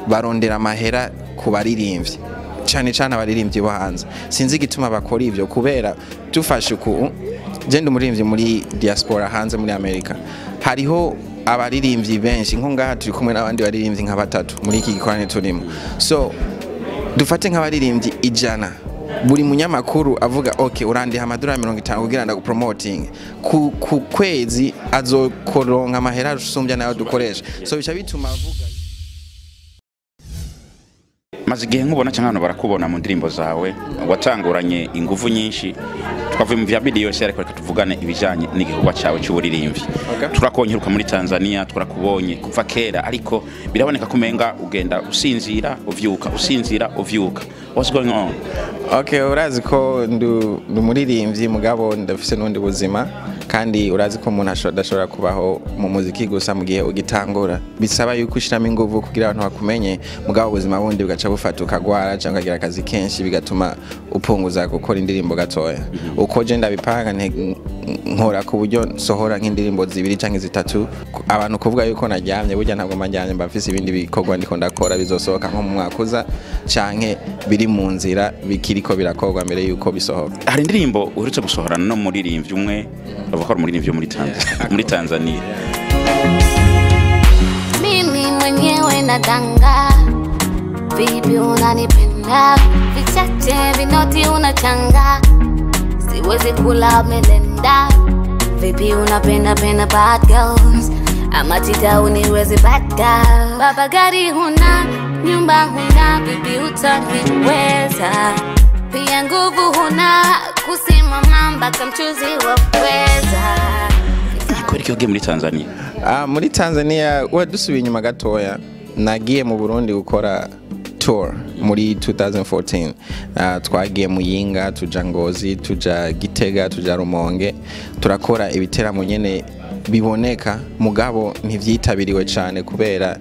Barondera amahera ku baririmbyi, cyane cyane abaririmbyi bo hanze. Sinzi igituma bakora ivyo, kubera dufashe uku, je ndi umuririmbyi muri diaspora hanze muri Amerika. Hariho abaririmbyi benshi, nko ngaha turi kumwe n'abandi baririmbyi nka batatu muri iki gikorane turimo. So dufate nk'abaririmbyi 100, buri munyamakuru avuga: "Ok, urandiha amadolari 50 kugira ndagupromoting ku kwezi," azokoronka amahera asumbya nayo dukoresha. So bica bituma avuga. Maze igihe nkubona cyangwa abantu barakubona mu ndirimbo zawe watanguranye ingufu nyinshi. Twavuye mu vya bidi yose, ariko reka tuvugane ibijanye n'igikorwa cyawe cy'uburirimbyi. Turakonyeruka muri Tanzania, turakubonye kuva kera, ariko biraboneka ko umenga ugenda usinzira uvyuka, usinzira uvyuka. What's going on? Okay, urazi ko ndi umuririmbyi, mugabo ndafise n'ubundi buzima. Kandi urazi ko umuntu adashobora kubaho mu muziki gusa. Mu gihe ugitangura bisaba yuko ushiramo inguvu kugira abantu bakumenye, mugabo ubuzima bundi bugaca bufata, ukagwara cyangwa ukagira akazi kenshi, bigatuma upunguza gukora indirimbo gatoya. Uko je ndabipanga, nkora ku buryo nsohora nk'indirimbo zibiri cyangwa zitatu. Abantu kuvuga yuko naryamye, burya ntabwo mba ndyamye, mba mfise ibindi bikorwa ndiko ndakora bizosohoka nko mu mwaka uza, canke biri mu nzira bikiriko birakorwa mbere yuko bisohoka. Hari indirimbo uherutse gusohorana no muririmbyi umwe bavuga ko ari umuririmbyi wo muri Tanzania. Mimi mwenyewe nadanga, vipi unanipenda, vichache vinoti unachanga, siwezi kula melenda. Vipi unapenda penda bad girls, ama tita uniwezi bad girl. Baba gari huna, nyumba huna, vipi utaniweza? Pia nguvu huna, kusimama mpaka mchuzi wa pweza. Kubera iki wagiye muri Tanzania? Ah, muri Tanzania, we dusubiye inyuma gatoya, nagiye mu Burundi gukora tour muri 2014. Twagiye Muyinga, tuja Ngozi, tuja Gitega, tuja Rumonge, turakora ibiteramo nyene biboneka, mugabo ntivyitabiriwe cane kubera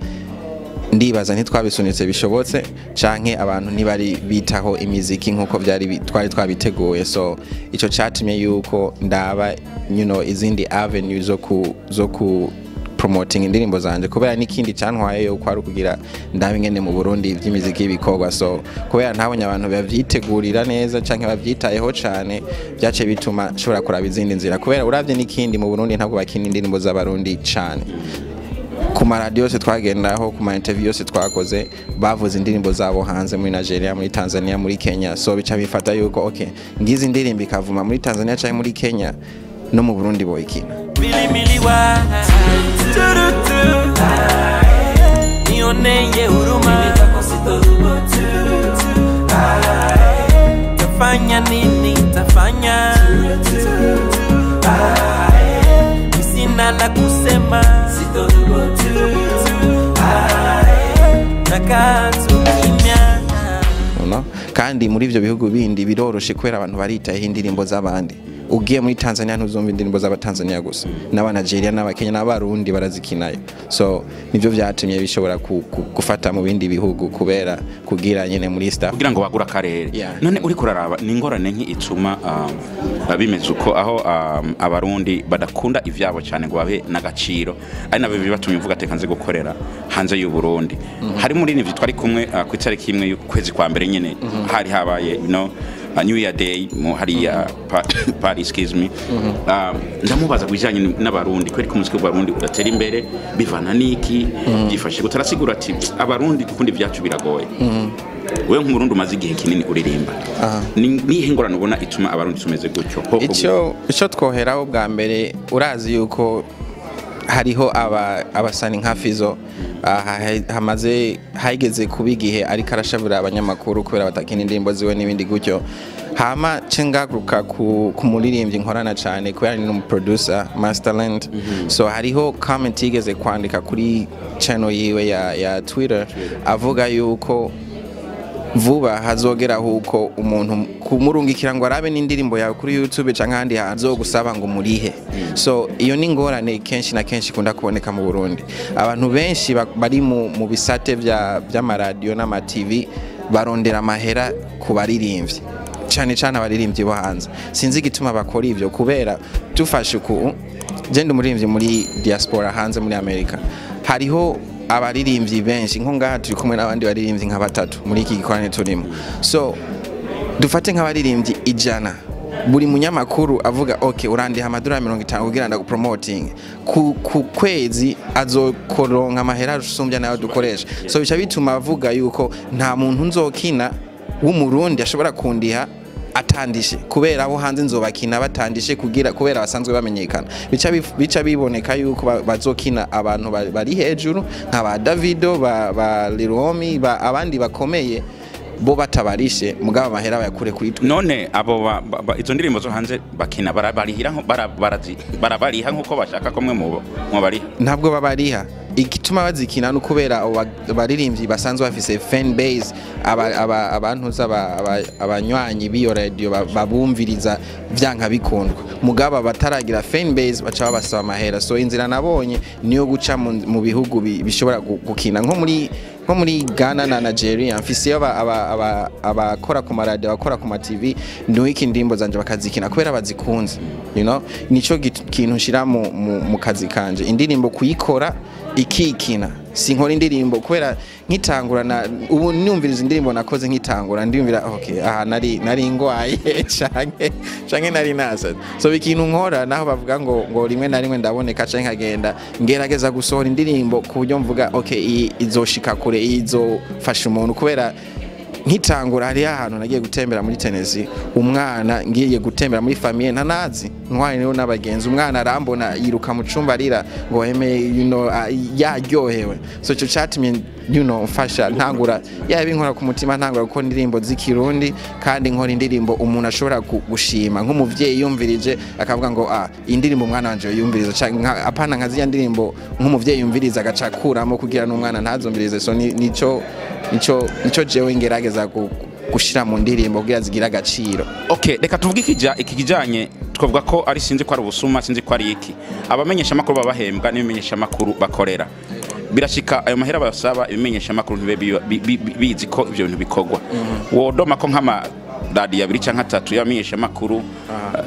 ndibaza ntitwabisunitse bishobotse, canke abantu ntibari bitaho imiziki nkuko byari twari twabiteguye. So ico catumye yuko ndaba izindi avenue zo ku promoting indirimbo zanje, kubera n'ikindi cantwaye yuko ari ukugira ndabe ingene mu Burundi ivy'imiziki bikorwa. So kubera ntabonye abantu bavyitegurira neza canke bavyitayeho cane, byace bituma nshobora kuraba izindi nzira, kubera uravye n'ikindi, mu Burundi ntabwo bakina indirimbo z'Abarundi cane. Ku maradiyo yose twagendaho, ku ma interview yose twakoze, bavuze indirimbo zabo hanze, muri Nigeria, muri Tanzania, muri Kenya. So bica bifata yuko okay, ngizi indirimbo ikavuma muri Tanzania canke muri Kenya, no mu Burundi boyikina. Milimiliwa turutu, nioneye huruma, tafanya nini, tafanya, sina la kusema, nakaa tu kimya. No? Kandi muri ivyo bihugu bindi biroroshe kubera abantu baritayeho indirimbo z'abandi. Ugiye muri Tanzania ntuzumva indirimbo z'Abatanzania gusa, n'aba Nigeria, n'Abakenya, n'Abarundi barazikinayo. So nivyo vyatumye bishobora gufata mu bindi bihugu, kubera kugira nyene muri East Africa. Kugira ngo wagure akarere. None uriko uraraba ni ingorane nki ituma bimeze uko, aho Abarundi badakunda ivyabo cyane ngo babe n'agaciro, ari nabyo bibatumye uvuga ati: "Nze gukorera hanze y'u Burundi"? Hari muri nivyo twari kumwe ku itariki 1 y'ukwezi kwa mbere nyene, hari habaye New Year Day mu hariya Paris, excuse me. Ndamubaza kubijanye n'Abarundi, kweri ko umuziki w'Abarundi udatera imbere, bivana niki, byifashe gute? Arasigura ati: "Abarundi gukunda ibyacu biragoye." Wewe nk'Umurundi umaze igihe kinini uririmba, ni nihe ngorane ubona ituma Abarundi tumeze gutyo? Koko? Icyo twoheraho bwa mbere, urazi yuko hariho abasani nka Fizo, hamaze hageze kuba igihe ariko arashavura abanyamakuru kubera batakina indirimbo ziwe n'ibindi gutyo. Hama cengaruka ku muririmbyi nkorana cyane, kubera ni n'umuproducer, Masterland. So hariho comment yigeze kwandika kuri channel yiwe ya Twitter, avuga yuko vuba hazogera huko umuntu kumurungikira ngo arabe n'indirimbo yawe kuri YouTube canke ahandi hantu azogusaba ngo murihe. So iyo ni ingorane kenshi na kenshi ikunda kuboneka mu Burundi. Abantu benshi bari mu bisate vya by'amaradiyo n'ama TV barondera amahera ku baririmbyi, cyane cyane abaririmbyi bo hanze. Sinzi igituma bakora ivyo, kubera dufashe uku, je ndi umuririmbyi muri diaspora hanze muri Amerika, hariho Abaririmbyi benshi, nko ngaha turi kumwe n'abandi baririmbyi nka batatu muri iki gikorane turimo. So dufate nk'abaririmbyi 100, buri munyamakuru avuga: "Okay, urandiha amadolari 50 kugira ndagupromoting ku kwezi," azokoronka amahera asumbya nayo dukoresha. So bica bituma avuga yuko nta muntu nzokina w'Umurundi ashobora kundiha atandishe, kubera abo hanze nzobakina batandishe kugira kubera basanzwe bamenyekana. Bica biboneka yuko bazokina abantu bari hejuru nka ba Davido, ba Liromi, abandi bakomeye, bo batabarishe, mugabo amahera bayakure kuri twe. None abo izo ndirimbo zo hanze bakina barabarihira barabariha nkuko bashaka ko mwe mubo mubariha? Ntabwo babariha. Igituma bazikina no kubera abo baririmbyi basanzwe bafise fan base, abantu abanywanyi b'iyo radio babumviriza vyanka bikundwa. Mugabo bataragira fan base baca babasaba amahera. So inzira nabonye niyo guca mu bihugu bishobora gukina, nko muri Ghana na Nigeria. Mfiseyo abakora ku maradiyo, abakora ku ma TV, nduwika indirimbo zanje bakazikina kubera bazikunze. Nico kintu nshira mu kazi kanje, indirimbo kuyikora ikikina. Sinkora indirimbo kubera nkitangura na ubu nyumviriza indirimbo nakoze nkitangura, ndiyumvira: "Okay, aha nari ngwaye canke nari nasaze." So ikintu nkora, naho bavuga ngo rimwe na rimwe ndaboneka canke nkagenda, ngerageza gusohora indirimbo ku buryo mvuga: "Okay, iyi izoshika kure, iyi izofasha umuntu." Kubera nkitangura hariyo ahantu nagiye gutembera muri Tennessee, umwana ngiye gutembera muri famille ntanazi, ntwaye niho n'abagenzi, umwana arambona yiruka mu cumba arira ngo eme yaryohewe. So ico catumye mfasha ntangura yaba inkora ku mutima, ntangura gukora indirimbo z'Ikirundi, kandi nkora indirimbo umuntu ashobora gushima, nk'umuvyeyi yumvirije akavuga ngo: "Ah, indirimbo umwana wanje yumviriza," canke apana nka ziriya ndirimbo nk'umuvyeyi yumviriza agaca akuramo kugira n'umwana ntazumvirize. So nico jewe ngerageza gushira mu ndirimbo kugira zigire agaciro. Okay, reka tuvuge iki kijanye twavuga ko ari, sinzi ko ari ubusuma, sinzi ko ari iki, abamenyesha makuru babahembwa n'ibimenyesha makuru bakorera. Birashika ayo mahera basaba ibimenyesha makuru ntibe bizi ko ivyo bintu bikorwa. Wodoma ko nk'ama radiyo abiri canke atatu y'abamenyesha makuru,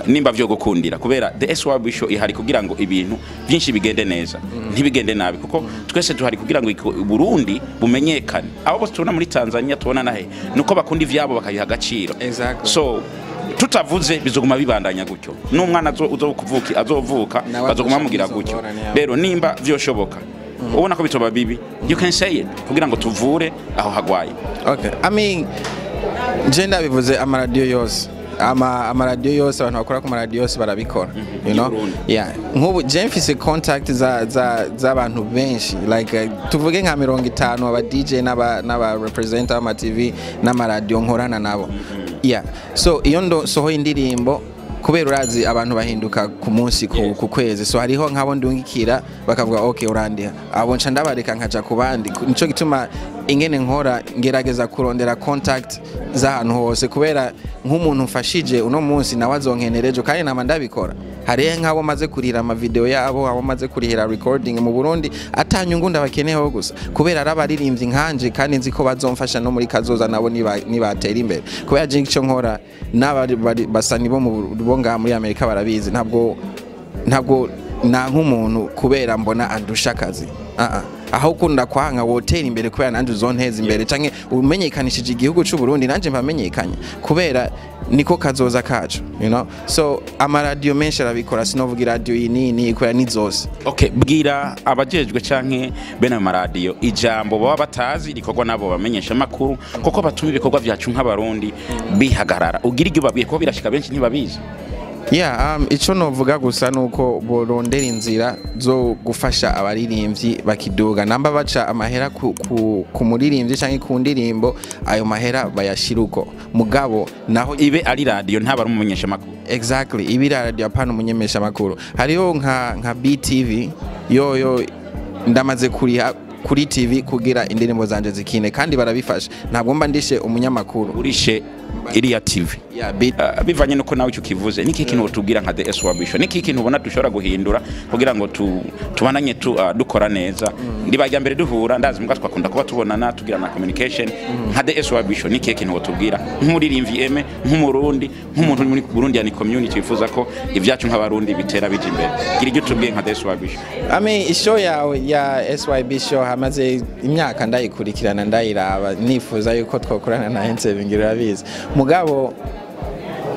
nimba vyo gukundira, kubera the SYB Show ihari kugira ngo ibintu byinshi bigende neza, ntibigende nabi, kuko twese tuhari kugira ngo Burundi bumenyekane. Abo bose tubona muri Tanzania, tubona nahe, nuko bakunda ivyabo bakabiha agaciro. So tutavuze bizoguma bibandanya gutyo, n'umwana uzokuvuka azovuka Nawe bazoguma azoca bamugira izo gutyo. ngorane yawe. Rero nimba vyoshoboka, ubona ko bitoba bibi, you can say it kugira ngo tuvure aho hagwaye. Okay, I mean, je ndabivuze, amaradiyo yose, amaradiyo yose, abantu bakora ku maradiyo yose barabikora. Y'Uburundi. Yeah, nk'ubu je mfise contact za za z'abantu benshi, like tuvuge nka 50, aba DJ n'aba representer b'ama TV n'amaradiyo nkorana nabo. Yeah, so iyo ndo sohoye indirimbo, kubera urazi abantu bahinduka ku munsi, ku kwezi, so hariho nk'abo ndungikira bakavuga: "Okay, urandiha." Abo nca ndabareka nkaja ku bandi. Nico gituma ingene nkora, ngerageza kurondera contact z'ahantu hose, kubera nk'umuntu mfashije uno munsi nawe azonkenera ejo, kandi nama ndabikora. Hariho nk'abo maze kurihira amavideo yabo, abo maze kurihira recording mu Burundi, atanyungu ndabakeneyeho, gusa kubera ari abaririmbyi nkanje, kandi nzi ko bazomfasha no muri kazoza nabo nibatera imbere. Kubera je icyo nkora n'abari basani bo mu bo ngaha muri Amerika barabizi, ntabwo na nk'umuntu kubera mbona andusha akazi. Ah ah, aho ukunda kwanga wotera imbere kubera nanje uzonteza imbere, canke umenyekanishije igihugu c'u Burundi, nanje mpamenyekanye, kubera niko kazoza kacu. So amaradiyo menshi arabikora, sinovuga iradiyo iyi nini kubera ni zose. Okay, bwira abajejwe canke bene ayo maradiyo ijambo baba batazi rikorwa nabo bamenyesha makuru, kuko batuma ibikorwa vyacu nk'Abarundi bihagarara. Ugira iryo babwiye, kuko birashika benshi ntibabizi. Yeah, ico novuga gusa nuko borondera inzira zo gufasha abaririmbyi bakiduga. Namba baca amahera ku muririmbyi canke ku ndirimbo, ayo mahera bayashira uko. Mugabo naho ibe ari radiyo, ntaba ari umumenyesha makuru. Exactly, ibi radio, apana umunyemesha makuru. Hariho nka BTV yoyo, ndamaze kuriha kuri TV kugira indirimbo zanje zikine, kandi barabifasha, ntabwo mba ndishe umunyamakuru. Urishe iriya TV? Yeah, B Bivanye nuko nawe icyo kivuze, niki kintu utubwira nka the SYB Show, niki kintu ubona dushobora guhindura kugira ngo tubananye dukora neza? Ndibajya mbere duhura, ndazi mbwa twakunda kuba tubonana tugira na communication. Nka the SYB Show, niki kintu utubwira nk'umuririmbyi eme, nk'Umurundi, nk'umuntu uri muri Burundi yani community wifuza ko ibyacu nk'Abarundi bitera bija imbere? Gira icyo utubwiye nka the SYB Show. I mean, show yawe ya SYB Show. Hamaze imyaka ndayikurikirana, ndayiraba, nifuza yuko twakorana na interview, ngira urabizi. Mugabo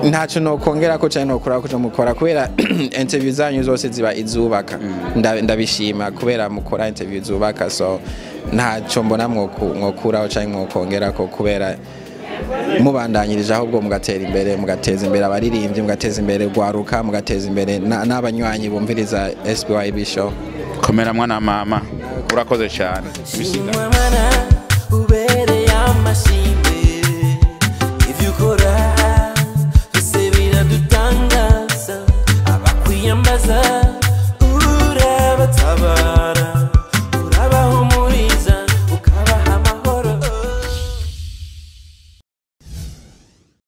ntacyo nokongera ko cyane nokora ko mukora, kubera interview zanyu zose ziba izubaka. Ndabishima kubera mukora interview zubaka, so ntacyo mbona mwokuraho cyangwa mwokongera ko, kubera mubandanyirije ahubwo mugatera imbere, mugateza imbere abaririmbyi, mugateza imbere rwaruka, mugateza imbere n'abanywanyi bumviriza SBYB Show. Komera mwana mama, urakoze cyane. Shimwa Mana, ubereye amashimwe.